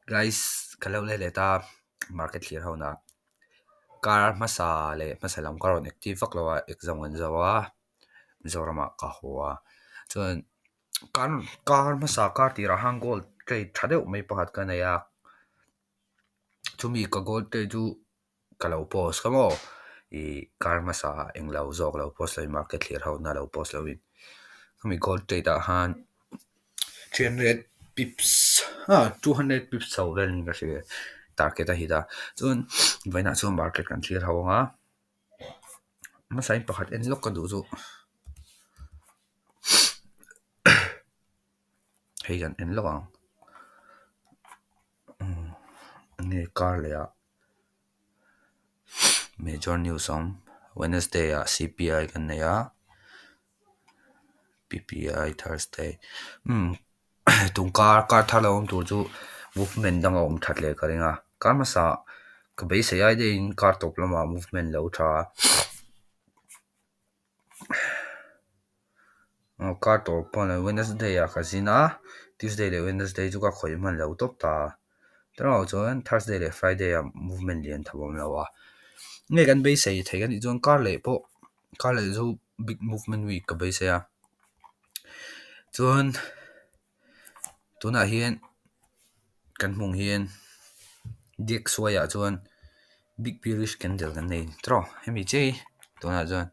Guys ka lo let leh ta market thlir ho na kar hmasa leh hmasa lam ka rawn active vak lo a exam kan zo a Mizoramah ka haw a chuan kar kar hmasa kar tirah khan gold trade tha deuh mai pakhat ka nei a chumi ka gold trade chu ka lo post ka maw ih kar hmasa englo zawk lo post lovin market thlir ho na lo post lovin khami gold trade ah khan 300 pips ah 200 pips chho vel niin ka hria target a hit a chuan vawiinah chuan market kan thlir ho ang a hmasa in pakhat en lawk ka duh chu hei kan en lawk ang enge kar leh ah. Major news a awm Wednesday ah CPI kan nei a PPI Thursday umm tun kar kar thar lo awm tur chu movement dang a awm that leh ka ring a kar hmasa ka beisei ai deuhin kar tawp lamah movement lo tha a. Aw kar tawp pawn Wednesday ah ka zin a Tuesday leh Wednesday chu ka khawih hman lo tawp ta a tunah chuan Thursday leh Friday ah movement lian tho a awm lo a nge kan beisei theih anih chuan kar leh pawh kar leh chu big movement week ka beisei a chuan tunah hian kan hmuh ang hian DXY ah chuan big bearish candle kan nei tawh hemi chiah hi tunah chuan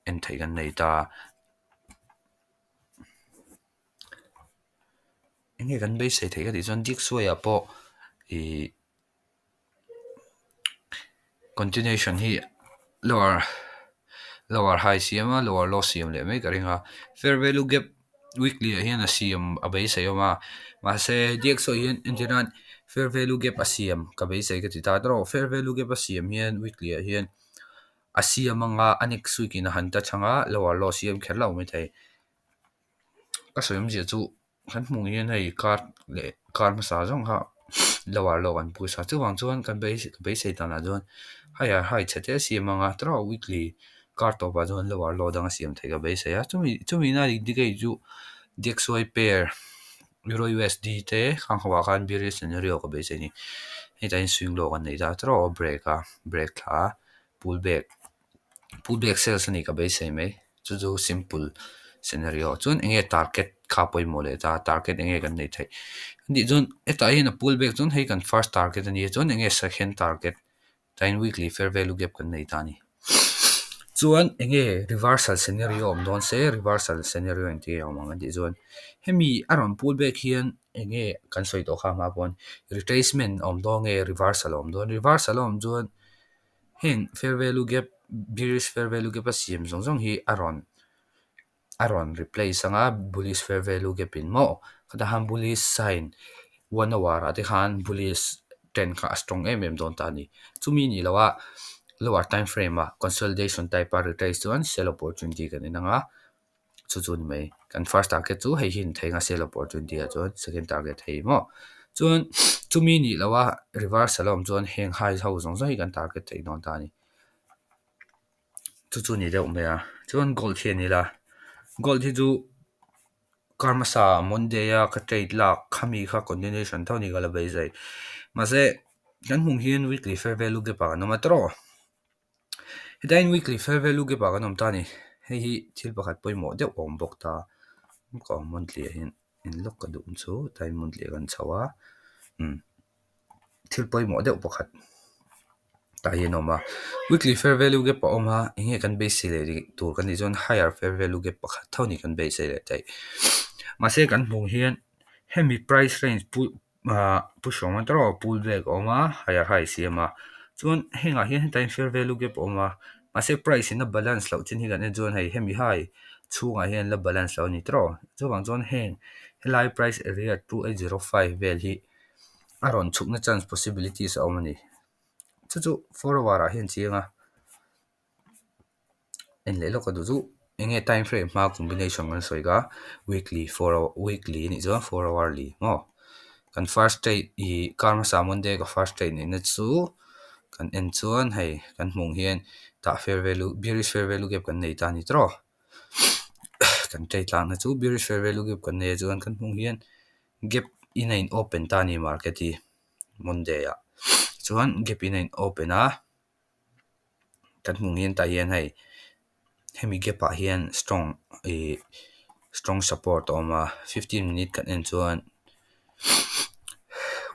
en theih kan nei ta enge kan beisei theih ka tih chuan DXY ah pawh ihh continuation hi lower lower high siam a lower low siam leh mai ka ring a fair value gap weekly ah hian a siam a beisei awm a mahse DXY hian entir nan fair value gap a siam ka beisei ka ti ta tawh fair value gap a siam hian weekly ah hian a siam anga a next week in a han touch anga lower low siam kher lo maithei ka sawi awmzia chu kan hmuh hian hei kar leh kar hmasa zawng kha lower low an push a chuvang chuan kan beisei danah chuan higher high chhe te a siam anga tawrh weekly kar tawpah chuan lower low dang a siam theih ka beisei a chumi chumi na indicate chu DXY pair euro U_S_D te khang ho ah khan bearish scenario ka beisei a ni hetah hian swing low kan nei ta tawrh a break a break thla a pull back pull back sales a nih ka beisei mai chu chu simple scenario chuan eng nge target kha pawimawh leh ta target eng nge kan neih theih anih chuan hetah hian a pull back chuan hei kan first target a ni a chuan eng nge second target tain weekly fair value gap kan nei ta a ni chuan eng nge reversal scenario awm dawn se reversal scenario engtin nge a awm ang an tih chuan hemi a rawn pull back hian eng nge kan sawi tawh kha hma paw'n retracement a awm dawn nge reversal a awm dawn reversal a awm chuan. Heng fair value gap bearish fair value gap a siam zawng zawng hi a rawn a rawn replace anga bullish fair value gap in maw khatah khan bullish sign one hour ah te khan bullish trend kha a strong em em dawn ta a ni chumi nih loh a lower time frame ah consolidation type a retrace chuan sell opportunity kan en anga. Chu chu ni mai kan first target chu hei hi an thei anga sale opportunity ah chuan second target hei maw chuan chumi nih loh a reversal a awm chuan heng high ho zawng zawng hi kan target theih dawn ta a ni chu chu ni deuh mai a chuan gold hi a ni la gold hi chu kar hmasa monday a ka trade lak khami kha continuation tho a ni ka la beisei mahse kan hmuh hian weekly fair value gap ah kan awm a tawrh. Hetlaiin weekly fair value gap ah kan awm ta a ni hei hi thil pakhat pawimawh deuh a awm bawk ta ka awm monthly ah hian en lawk ka duh chu tlai monthly ah kan chho a umm thil pawimawh deuh pakhat tah hian a awm a weekly fair value gap a awm a eng nge kan beisei leh tur kan tih chuan higher fair value gap pakhat tho a ni kan beisei leh theih mahse kan hmuh hian hemi price range pawh Ahh pu hrawng te erawh pool bag a awm a higher high a siam a chuan hengah hian hetah hian fair value gap a awm a mahse price in a balance loh chin hi kan en chuan hei hemi hai chhungah hian la balance loh a ni tawrh chuvang chuan heng helai price area 2805 vel hi a rawn chhukna chance possibilities a awm a ni chu chu four hour ah hian chiang a. En leh lawk ka duh chu eng nge time frame hma combination kan sawi kha weekly four hour weekly a nih chuan four hourly maw kan first trade ih kar hmasa monday ka first trade neihna chu kan en chuan hei kan hmuh ang hian tah fair value bearish fair value gap kan nei ta a ni tawrh kan trade tlakna chu bearish fair value gap kan nei a chuan kan hmuh ang hian gap in a in open ta a ni market hi. Monday ah chuan gap in a in open a kan hmuh ang hian tah hian hei hemi gap ah hian strong ih strong support a awm a 15 minute kan en chuan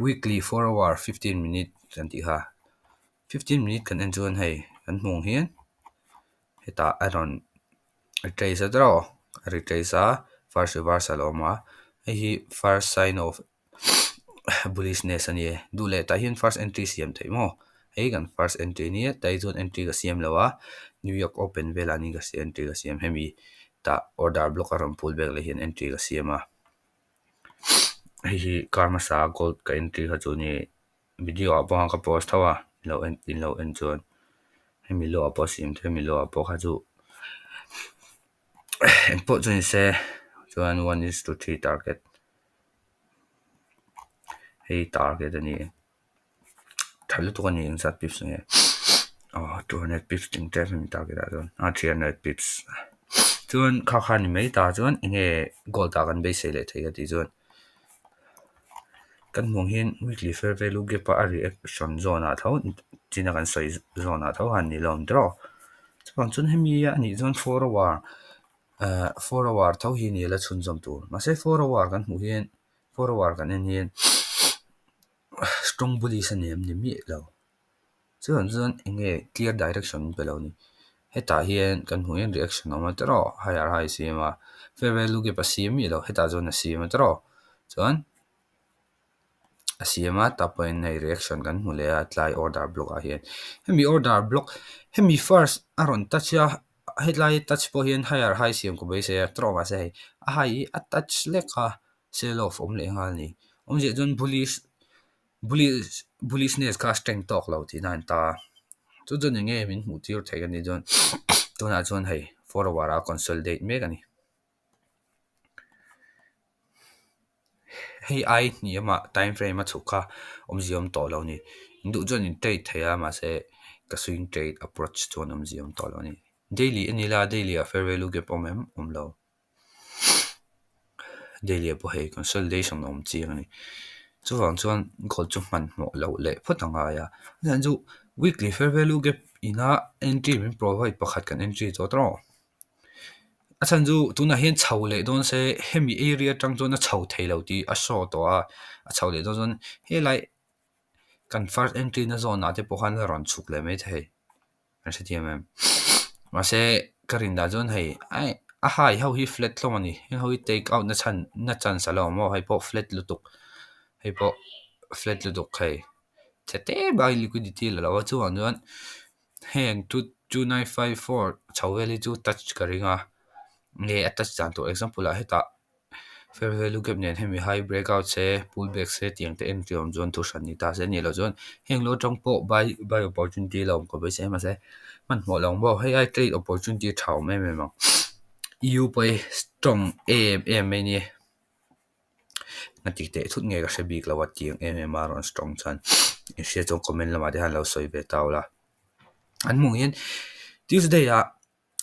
weekly 4 hour 15 minute kan tih kha 15 minute kan en chuan hei kan hmuh ang hian hetah a rawn retrace a tawh a retrace a first reversal a awm a hei hi first sign of bullishness a ni e duh leh tah hian first entry siam theih maw hei kan first entry ania tah hi chuan entry ka siam lo a New York Open velah ni ka entry ka siam hemi tah order block a rawn pull back leh hian entry ka siam a hei hi kar hmasa gold ka entry kha chu ni video ah pawh ka post tho a lo en in lo en chuan hemi low ah pawh siam theih hemi low ah pawh kha chu engpawh chu ni se chuan one is to three target hei target a ni tha lutuk a ni engzat pips nge aw 200 pips tling tep hemi target ah chuan ah 300 pips chuan kha kha ni mai ta chuan enge gold ah kan beisei leh thei ka tih chuan kan hmuh ang hian weekly fair value gap a a reaction zone ah tho china kan sawi zone ah tho khan ni lo ang tiraw chuvang chuan hemi a nih chuan 4 hour eh 4 hour tho hi ni la chhunzawm tur mahse 4 hour kan hmuh hian 4 hour kan en hian strong bullish a ni em ni miah lo chuvang chuan enge clear direction pe lo ni hetah hian kan hmuh hian reaction a awm a tiraw higher high a siam a fair value gap a siam miah lo hetah chuan a siam a tiraw chuan a siam a tah pawhin hei reaction kan hmu leh a tlai order block ah hian hemi order block hemi first a rawn touch a hetlai touch pawh hian higher high siam ka beisei a tiraw mahse hei a high hi a touch lek a sell off awm leh nghal a ni awmzia chuan bullish bullish bullishness kha strength tawk lo tihna a ni ta a chu chuan eng nge min hmuh tir theih a nih chuan tunah chuan hei 4 hour ah consolidate mek a ni. Hei ai hniamah time frame a chhuk kha awmzia awm tawh lo a ni. In duh chuan in trade thei a mahse ka swing trade approach chuan awmzia awm tawh lo a ni. Daily en ila daily ah fair value gap awm em? Awm lo. Daily ah pawh hei consolidation a awm chiang a ni. Chuvang chuan gold chu hmanhmawh loh leh phawt a ngai a. Chuan chu weekly fair value gap ina entry min provide pakhat kan entry tawh tawh. A chhan chu tunah hian chho leh dawn se hemi area atang chuan a chho thei lo tih a show tawh a, a chho leh dawn chuan helai kan first entry na zawn ah te pawh khan a rawn chhuk leh mai thei kan hrethiam em mahse ka rin dan chuan hei a high ho hi flat hlawm a ni heng ho hi take out na chhan na chance a la awm maw hei pawh flat lutuk hei pawh flat lutuk hei chhe te bakin liquidity la lo a chuvang chuan. Heng 2954 chho vel hi chu touch ka ring a, nge a touch dan tur example ah hetah fair value gap nen hemi high break out se pull back se tiang te entry awm chuan thu hran ni ta se a nih loh chuan heng lo atang pawh buy buy opportunity la awm khawp mai se mahse hmanhmawh lo ang maw hei ai trade opportunity a tha awm em em ang eu pawh hi strong em em mai a nia. A ti teh thut nge ka hre bik lo a tiang em em a rawn strong chuan in hria chuan comment lamah te hian lo sawi ve tau la. An hmuh hian Tuesday ah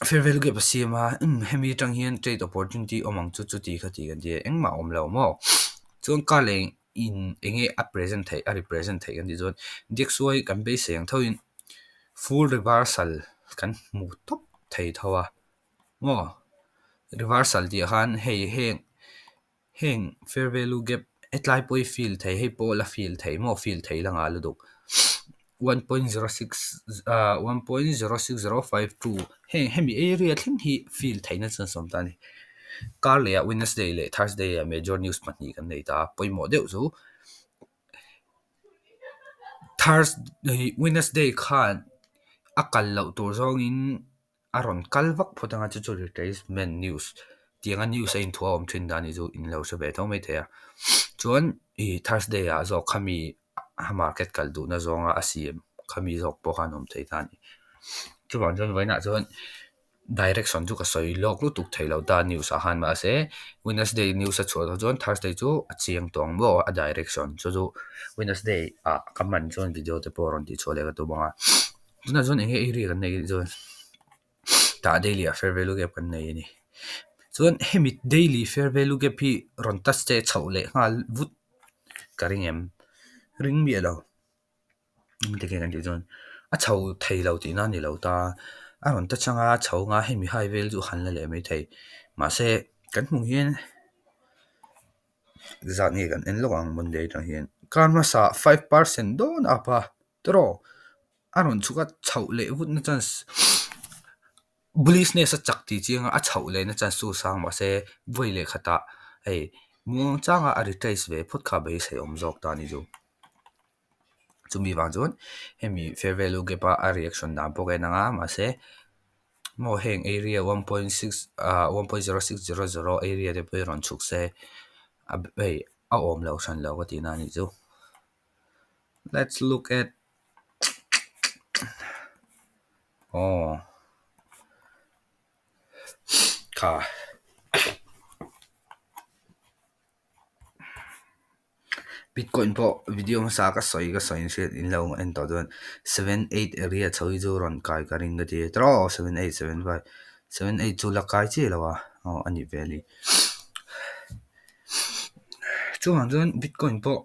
fair value gap a siam a umm hemi atang hian trade opportunity awm ang chu chuti kha ti kan ti a engmah a awm lo maw chuan car leh in eng nge a present theih a represent theih kan tih chuan DXY kan beisei ang thoin full reversal kan hmu tawp thei tho a. Maw reversal tih ah khan hei heng heng fair value gap hetlai pawh hi fill thei hei pawh la fill thei maw fill thei la nghah lutuk 1.06 ah 1.06052 heng hemi area thleng hi fill theihna chuan sawm ta a ni. Kar leh ah Wednesday leh Thursday ah major news pahnih kan nei ta a pawimawh deuh chu Thursday Wednesday khan a kal loh tur zawngin. A rawn kal vak phawt anga chu chu retracement news tianga news a inthuah a awm thin dan hi chu in lo hre ve tho mai thei a chuan ih thursday ah zawk khami a market kal duhna zawnga a siam khami zawk pawh khan awm thei ta a ni chuvang chuan vawiinah chuan direction chu ka sawi lawk lutuk thei lo ta news ah khan mahse wednesday news a chhuah tawh chuan thursday chu a chiang tawh ang maw a direction chu chu wednesday ah ka hman chuan video te pawh rawn tih chhuah leh ka tum ang a. Tunah chuan eng nge area kan neih chuan tah daily ah fair value gap kan nei a ni. Chuan hemi daily fair value gap hi rawn touch te chhoh leh nghal vut ka ring em. ring miah lo. Engtin nge kan tih chuan a chho thei lo tihna a ni lo ta, a rawn ta chang a, a chho anga hemi hai vel chu han la leh mai thei. Mahse kan hmuh hian zat nge kan en lawk ang Monday atang hian kar hmasa 5% dawn a up a tawrh aw a rawn chhuk a chhoh leh vutna chance bullishness a chak tih chiang a a chhoh lehna chance chu sang mahse vawi leh khatah hei muang changa a retrace ve phawt kha beisei awm zawk ta a ni chu. Chumi vang chuan hemi fair value gap a a reaction dan pawh ka en ang a mahse maw heng area 1.6 1.0600 area te pawh hi rawn chhuk se a hei a awm lo hran lo ka tihna a nih chu. Let's look at oh kha Bitcoin pawh video hmasa ka sawi ka sawi hriat in lo en tawh chuan 78 area chho hi chu rawn kai ka ring ka ti tawh 78 75 78 chu la kai chiah lo a aw a nih vel hi. Chuvang chuan Bitcoin pawh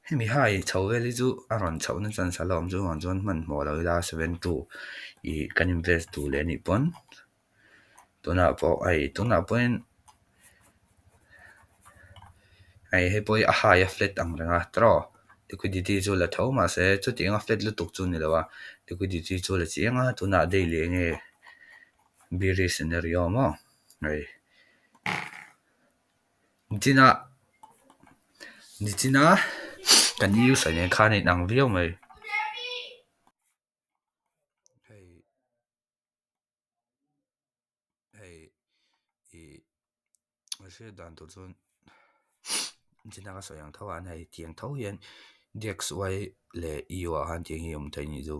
hemi hai chho vel hi chu a rawn chhohna chance a la awm chuvang chuan hmanhmawh lo ila 72 ih kan invest duh leh anih pawn tunah pawh hei tunah pawhin hei hei pawh hi a high a flat ang reng a tawh liquidity chu la tho mahse chutiang a flat lutuk chu ni lo a liquidity chu la chiang a tunah daily eng nge bearish scenario maw hei nichina nichina kan news ah nen khan a inang viau mai. Hei hei ih a hriat dan tur chuan nichina ka sawi ang tho ah hei tiang tho hian DXY leh EU ah khan tiang hi a awm thei anih chu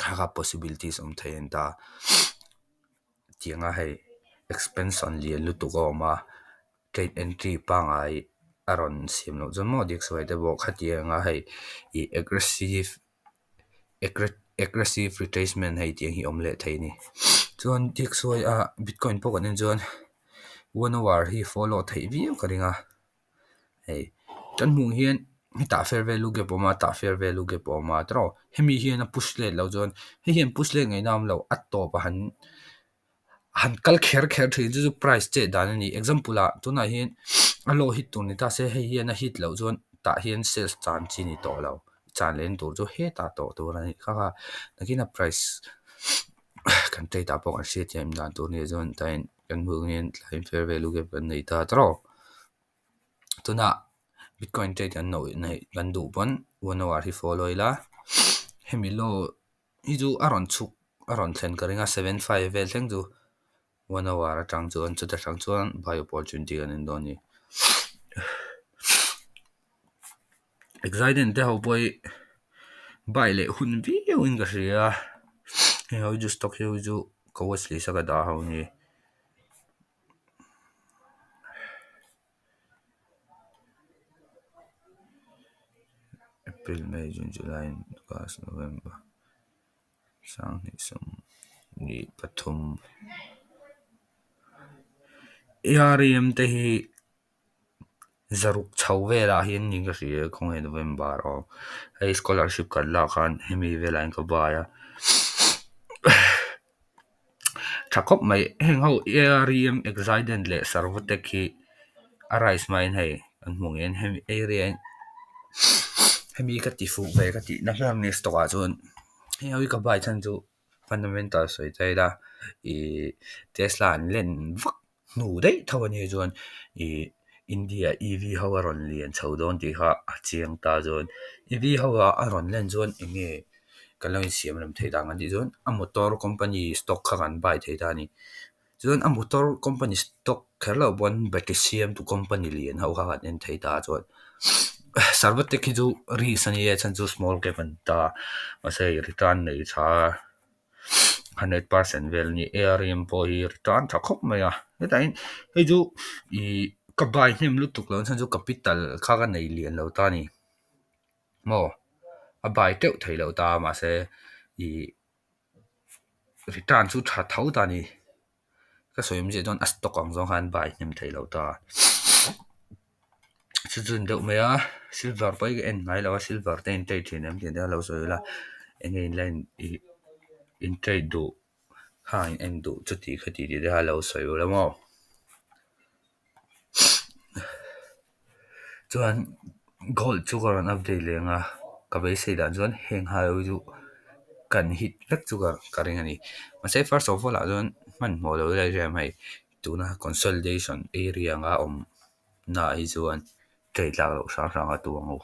kha kha possibilities awm thei a ni ta tianga hei expansion lian lutuk a awm a trade entry pangngai a rawn siam loh chuan maw DXY te pawh khatianga hei ih aggressive aggressive retracement hei tiang hi awm leh thei a ni. Chuan DXY a bitcoin pawh kan en chuan 1 hour hi follow theih viau ka ring a hei kan hmuh hian hetah fair value gap a awm a tah fair value gap a awm a tawh hemi hian a push let loh chuan hei hian push let ngaihna a awm lo a tawp a han han kal kher kher thin chu chu price chet dan a ni example ah tunah hian a low hit tur ni ta se hei hian a hit loh chuan tah hian sales chan chi ni tawh lo chan leh tur chu hetah tawh tur a ni kha kha nakin a price kan trade ah pawh kan hriat thiam dan tur nia chuan tain kan hmuh hian tlai fair value gap kan nei ta tawh tunah bitcoin trade kan neih kan duh pawn 1 hour hi follow ila hemi low hi chu a rawn chhuk a rawn thlen ka ring a 75 vel thleng chu 1 hour atang chuan chuta tang chuan buy opportunity kan en dawn a ni. Excitement te ho pawh hi buy leh hun viau in ka hria heng ho hi chu stock hi chu ka watch list a ka dah ho a ni. April, May, June, July, August, November sanghnih 23 ARM te hi zaruk chho velah hian niin ka hria khawnge November aw hei scholarship kan lak khan hemi velah hian ka buy a tha khawp mai heng ho ARM Exide leh Servotech hi a rise hmain hei kan hmuh ang hian hemi area hemi ka ti fuh ve ka tih na ber ni stock ah chuan heng ho hi ka buy chhan chu fundamental sawi ta ila ih Tesla an len vak hnu daih tho ania chuan ih India EV ho a rawn lian chho dawn tih kha a chiang ta chuan EV ho a a rawn len chuan eng nge kan lo insiam rem theih dan kan tih chuan a motor company stock kha kan buy thei ta a ni chuan a motor company stock kher loh pawn battery siam tu company lian ho kha kan en thei ta chuan Servotech hi chu risk a nia chhan chu small cap an ta mahse return nei tha 100% vel a ni ARM pawh hi return tha khawp mai a hetah hian hei chu ih ka buy hnem lutuk lo chhan chu capital kha ka nei lian lo ta a ni maw a buy teuh thei lo ta mahse ih return chu tha tho ta a ni ka sawi awm ziah chuan a stock ang zawng khan buy hnem thei lo ta. Chu chu ni deuh mai a, silver pawh hi ka en ngai lo a, silver te in trade thin em tih te kha lo sawi ula, enge in la in ih in trade duh kha in en duh chuti khati tih te kha lo sawi ula maw. Chuan gold chu ka rawn update leh anga, ka beisei dan chuan heng ho hi chu kan hit vek chu ka ka ring a ni. Mahse first of all ah chuan hmanhmawh lo ila hriam hei tuna consolidation area anga awm na hi chuan trade lak loh hram hram a tum ang u.